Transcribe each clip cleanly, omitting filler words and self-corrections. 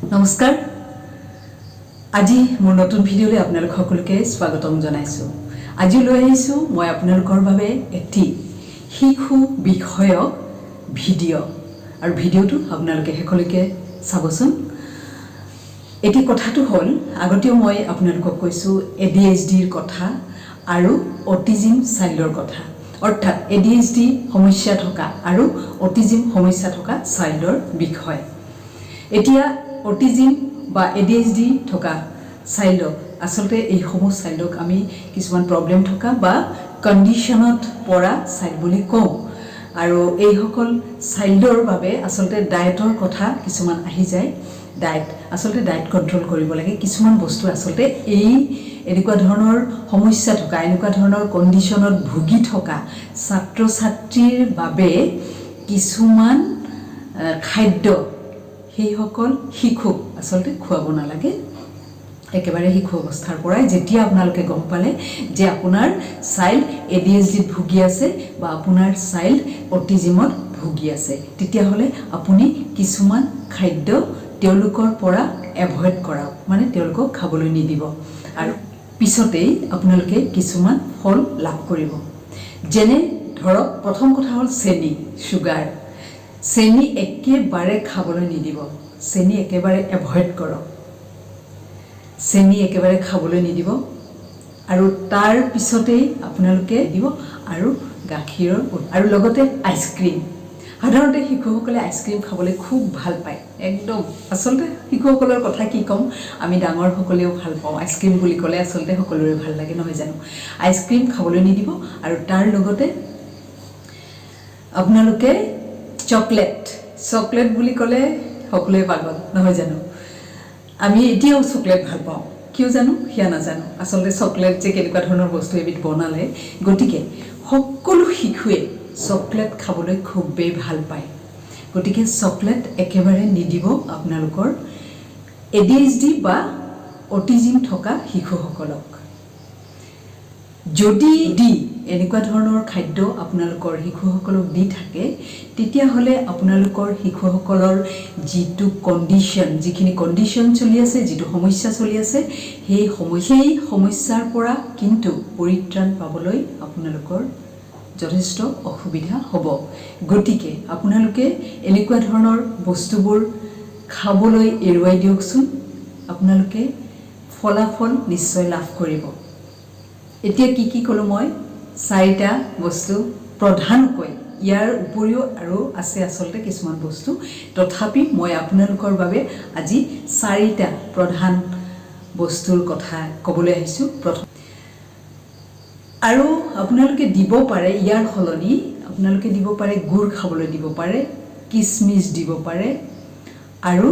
নমস্কাৰ, আজি মোৰ নতুন ভিডিঅ'লৈ আপোনালোক সকলোকে স্বাগতম জনাইছোঁ। আজি লৈ আহিছোঁ মই আপোনালোকৰ বাবে এটি শিশু বিষয়ক ভিডিঅ' আৰু ভিডিঅ'টো আপোনালোকে শেষলৈকে চাবচোন। এতিয়া কথাটো হ'ল, আগতেও মই আপোনালোকক কৈছোঁ এডিএইচডিৰ কথা আৰু অটিজিম চাইল্ডৰ কথা, অৰ্থাৎ এডিএইচডি সমস্যা থকা আৰু অটিজিম সমস্যা থকা চাইল্ডৰ বিষয়। এতিয়া অটিজিম বা এডিএইচডি থকা চাইল্ডক, আচলতে এইসমূহ চাইল্ডক আমি কিছুমান প্ৰব্লেম থকা বা কণ্ডিশ্যনত পৰা চাইল্ড বুলি কওঁ। আৰু এইসকল চাইল্ডৰ বাবে আচলতে ডায়েটৰ কথা কিছুমান আহি যায়। ডায়েট, আচলতে ডায়েট কণ্ট্ৰল কৰিব লাগে। কিছুমান বস্তু আচলতে এই এনেকুৱা ধৰণৰ সমস্যা থকা, এনেকুৱা ধৰণৰ কণ্ডিশ্যনত ভুগি থকা ছাত্ৰ ছাত্ৰীৰ বাবে কিছুমান খাদ্য সেইসকল শিশুক আচলতে খুৱাব নালাগে একেবাৰে শিশু অৱস্থাৰ পৰাই। যেতিয়া আপোনালোকে গম পালে যে আপোনাৰ চাইল্ড এডিএইচডিত ভুগি আছে বা আপোনাৰ চাইল্ড অটিজিমত ভুগি আছে, তেতিয়াহ'লে আপুনি কিছুমান খাদ্য তেওঁলোকৰ পৰা এভইড কৰাওক, মানে তেওঁলোকক খাবলৈ নিদিব আৰু পিছতেই আপোনালোকে কিছুমান ফল লাভ কৰিব। যেনে ধৰক, প্ৰথম কথা হ'ল চেনি, চুগাৰ। চেনি একেবাৰে খাবলৈ নিদিব। চেনি একেবাৰে এভইড কৰক। চেনি একেবাৰে খাবলৈ নিদিব আৰু তাৰ পিছতেই আপোনালোকে দিব আৰু গাখীৰৰ আৰু লগতে আইচক্ৰীম। সাধাৰণতে শিশুসকলে আইচক্ৰীম খাবলৈ খুব ভাল পায় একদম। আচলতে শিশুসকলৰ কথা কি ক'ম, আমি ডাঙৰসকলেও ভাল পাওঁ। আইচক্ৰীম বুলি ক'লে আচলতে সকলোৰে ভাল লাগে, নহয় জানো? আইচক্ৰীম খাবলৈ নিদিব আৰু তাৰ লগতে আপোনালোকে চকলেট। চকলেট বুলি ক'লে সকলোৱে পাগল, নহয় জানো? আমি এতিয়াও চকলেট ভাল পাওঁ, কিয় জানো সেয়া নাজানো। আচলতে চকলেট যে কেনেকুৱা ধৰণৰ বস্তু এবিধ বনালে। গতিকে সকলো শিশুৱে চকলেট খাবলৈ খুবেই ভাল পায়। গতিকে চকলেট একেবাৰে নিদিব আপোনালোকৰ এডিএইচডি বা অটিজিম থকা শিশুসকলক। যদি দি এনেকুৱা ধৰণৰ খাদ্য আপোনালোকৰ শিশুসকলক দি থাকে, তেতিয়াহ'লে আপোনালোকৰ শিশুসকলৰ যিটো কণ্ডিশ্যন, যিখিনি কণ্ডিশ্যন চলি আছে, যিটো সমস্যা চলি আছে, সেই সমস্যাৰ পৰা কিন্তু পৰিত্ৰাণ পাবলৈ আপোনালোকৰ যথেষ্ট অসুবিধা হ'ব। গতিকে আপোনালোকে এনেকুৱা ধৰণৰ বস্তুবোৰ খাবলৈ এৰুৱাই দিয়কচোন, আপোনালোকে ফলাফল নিশ্চয় লাভ কৰিব। এতিয়া কি কি ক'লোঁ মই? চাৰিটা বস্তু প্ৰধানকৈ। ইয়াৰ উপৰিও আৰু আছে আচলতে কিছুমান বস্তু, তথাপি মই আপোনালোকৰ বাবে আজি চাৰিটা প্ৰধান বস্তুৰ কথা ক'বলৈ আহিছোঁ। প্ৰথম আৰু আপোনালোকে দিব পাৰে, ইয়াৰ সলনি আপোনালোকে দিব পাৰে, গুড় খাবলৈ দিব পাৰে, কিচমিচ দিব পাৰে আৰু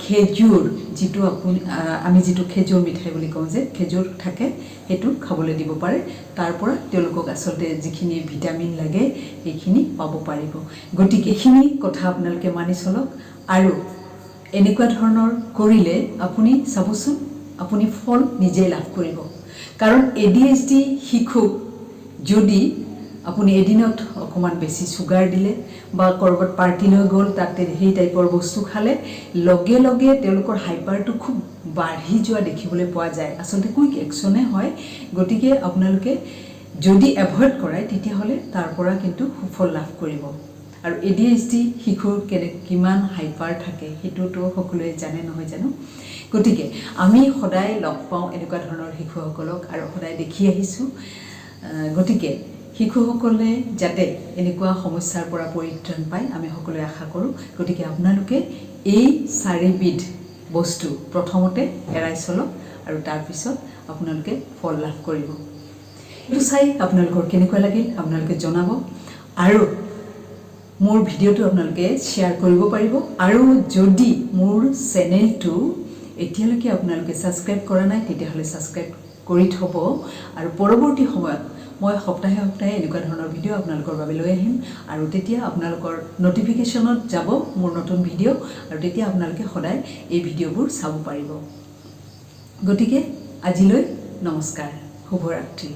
খেজুৰ, যিটো আপুনি আমি যিটো খেজুৰ মিঠাই বুলি কওঁ যে, খেজুৰ থাকে, সেইটো খাবলৈ দিব পাৰে। তাৰ পৰা তেওঁলোকক আচলতে যিখিনি ভিটামিন লাগে, সেইখিনি পাব পাৰিব। গতিকে এইখিনি কথা আপোনালোকে মানি চলক আৰু এনেকুৱা ধৰণৰ কৰিলে আপুনি চাবচোন, আপুনি ফল নিজেই লাভ কৰিব। কাৰণ এডিএইচডি শিশুক যদি আপুনি এদিনত অকণমান বেছি চুগাৰ দিলে বা ক'ৰবাত পাৰ্টিলৈ গ'ল, তাতে সেই টাইপৰ বস্তু খালে, লগে লগে তেওঁলোকৰ হাইপাৰটো খুব বাঢ়ি যোৱা দেখিবলৈ পোৱা যায়। আচলতে কুইক একশ্যনে হয়। গতিকে আপোনালোকে যদি এভইড কৰায়, তেতিয়াহ'লে তাৰ পৰা কিন্তু সুফল লাভ কৰিব। আৰু এডিএইচডি শিশুৰ কিমান হাইপাৰ থাকে, সেইটোতো সকলোৱে জানে, নহয় জানো? গতিকে আমি সদায় লগ পাওঁ এনেকুৱা ধৰণৰ শিশুসকলক আৰু সদায় দেখি আহিছোঁ। গতিকে শিশুসকলে যাতে এনেকুৱা সমস্যাৰ পৰা পৰিত্ৰাণ পায়, আমি সকলোৱে আশা কৰোঁ। গতিকে আপোনালোকে এই চাৰিবিধ বস্তু প্ৰথমতে এৰাই চলক আৰু তাৰপিছত আপোনালোকে ফল লাভ কৰিব। এইটো চাই আপোনালোকৰ কেনেকুৱা লাগিল, আপোনালোকে জনাব আৰু মোৰ ভিডিঅ'টো আপোনালোকে শ্বেয়াৰ কৰিব পাৰিব। আৰু যদি মোৰ চেনেলটো এতিয়ালৈকে আপোনালোকে ছাবস্ক্ৰাইব কৰা নাই, তেতিয়াহ'লে ছাবস্ক্ৰাইব কৰি থ'ব আৰু পৰৱৰ্তী সময়ত মই সপ্তাহে সপ্তাহে এনেকুৱা ধৰণৰ ভিডিঅ' আপোনালোকৰ বাবে লৈ আহিম আৰু তেতিয়া আপোনালোকৰ ন'টিফিকেশ্যনত যাব মোৰ নতুন ভিডিঅ' আৰু তেতিয়া আপোনালোকে সদায় এই ভিডিঅ'বোৰ চাব পাৰিব। গতিকে আজিলৈ নমস্কাৰ, শুভৰাত্ৰি।